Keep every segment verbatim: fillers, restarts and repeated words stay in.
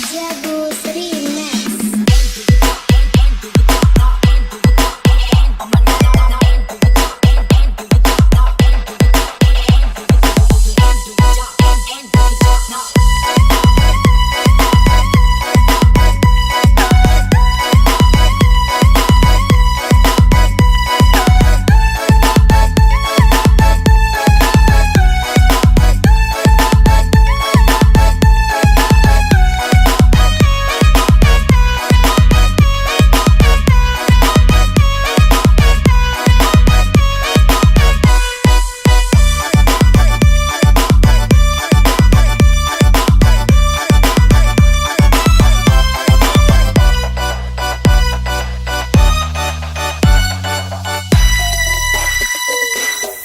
Jago Remix.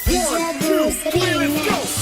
Jago Remix.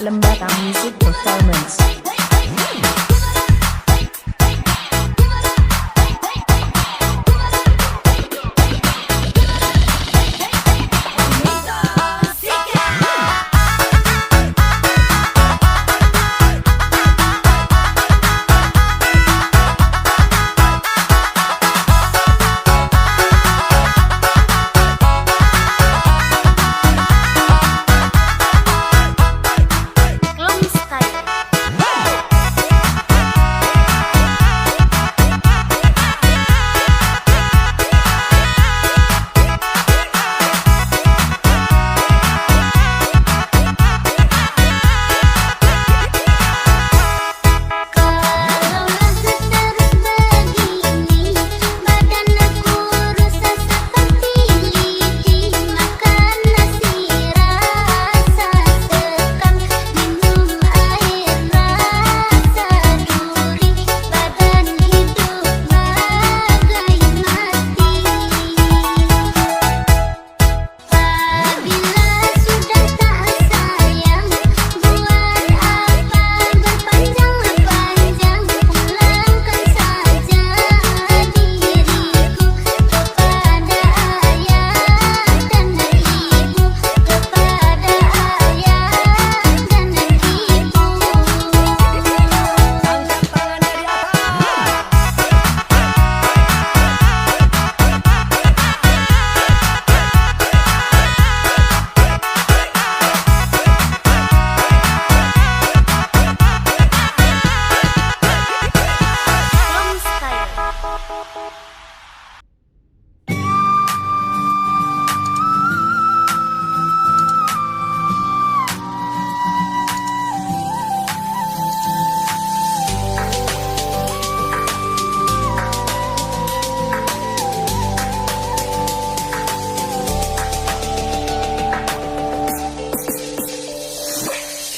Lembata Music Performance.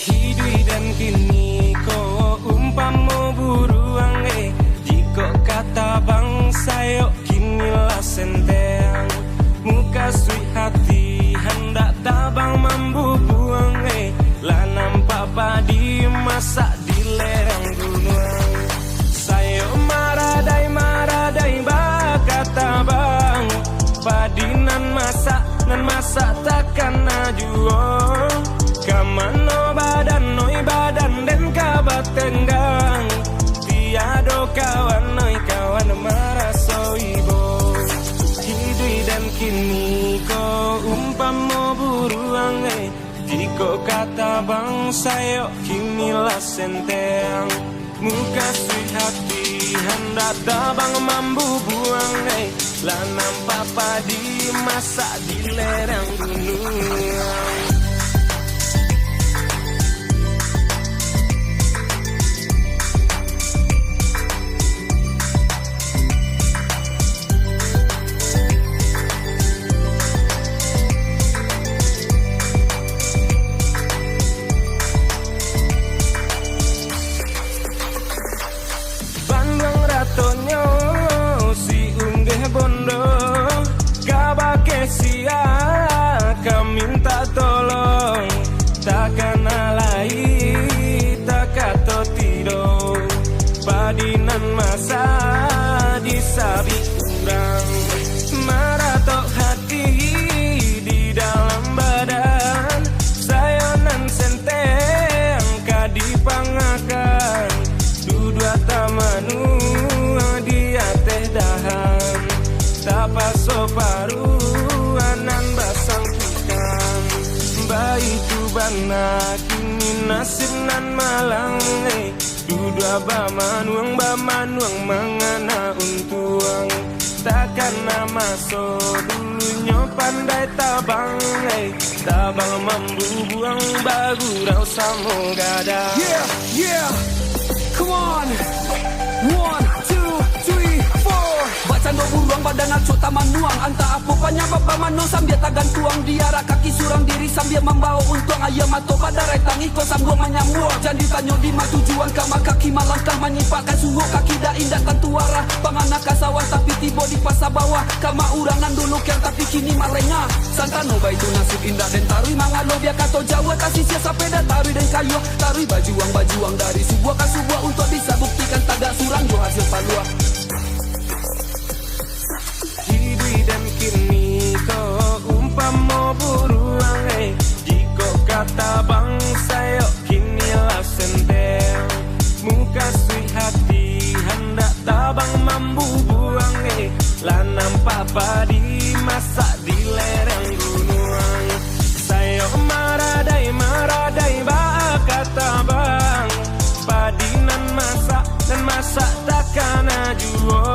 Hiduik den kini ko umpamo buruang, eh. Jikok ka tabang sayok kini lah senteang. Mukasuik hati handak tabang mambubuang, eh. Lah nampak padi masak di lereng gunuang. Sayok maradai-maradai bakatabang. Padi nan masak, nan masak takana juo. Ka mano badan, oi, badan den ka batenggang? Tiado kawan, oi, kawan maraso ibo. Hiduik den kini ko umpamo buruang, eh. Jikok ka tabang sayok kini lah senteang. Mukasuik hati handak tabang mambubuang, eh. Lah nampak padi masak di lereng gunuang. Banduang ratonyo si Unggeh Bondo, kabake sia ka mintak tolong, takana lai takato tido, padi nan masak disabik urang, maratok hati di dalam badan, sayo nan senteang ka dipangakan, duduak tamanuang di ateh dahan, tapaso paruah nan basangkutan. Baitu bana kini nasib nan malang, eh. Duduak bamanuang, bamanuang mangana untuang. Takana maso dulunyo pandai tabang, eh. Tabang mambubuang bagurau samo gadang. Yeah, yeah. Come on. One, two, three, four. Bacando Buruang badan acok tamanuang, antah apo panyabab bamano sambia tagantuang, di arak kaki surang diri sambia mambao untuang, aia mato badarai tangih ko sambuang manyambuang, jan ditanyo di ma tujuan, ka ma kaki malangkah manyipakkan sungguah kaki dak indak tantu arah, pangana ka sawah tapi tibo di pasa bawah, ka ma urang nan dulu kian tapi kini malengah, santano baitu nasib indak den taruih mangalo, bia kato Jawa tasisia sapeda taruih den kayuah, taruih bajuang-bajuang dari subuah ka subuah, untuak bisa buktikan tagak surang jo hasil paluah. Hiduik den kini ko umpamo buruang, eh. Jikok ka tabang sayok kini lah senteng. Mukasuik hati handak tabang mambubuang, eh. Lah nampak padi masak di lereng gunuang. Sayok maradai-maradai baa ka tabang. Padi nan masak, nan masak takana juo.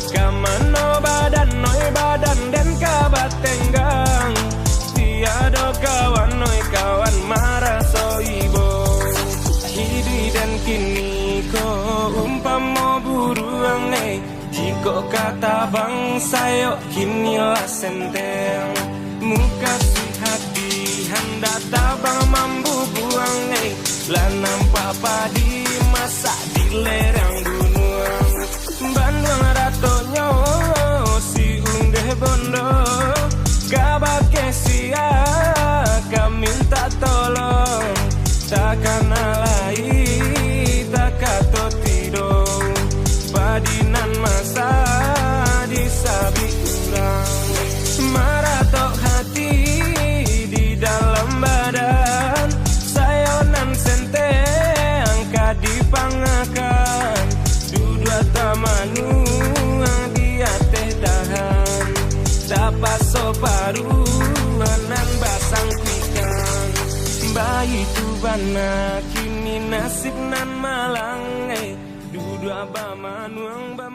Ka mano badan, oi badan den ka batenggang. Tiado kawan, oi kawan maraso ibo. Hiduik den kini ko umpamo buruang, eh. Jikok ka tabang sayok kini lah senteng. Mukasuik hati handak tabang mambubuang, eh. Lah nampak padi masak di lereng gunuang. Banduang ratonyo si Undeh Bondo, ka bakeh sia ka mintak tolong. Takana lai, takato tido, padi nan masak disabik urang. Maratok hati di dalam badan, sayo nan senteng ka dipangakan. Duduak tamanuang di ateh dahan, tapaso paruah nan basangkuikang. Baitu bana kini nasib nan malang, eh. Duduak bamanuang ba-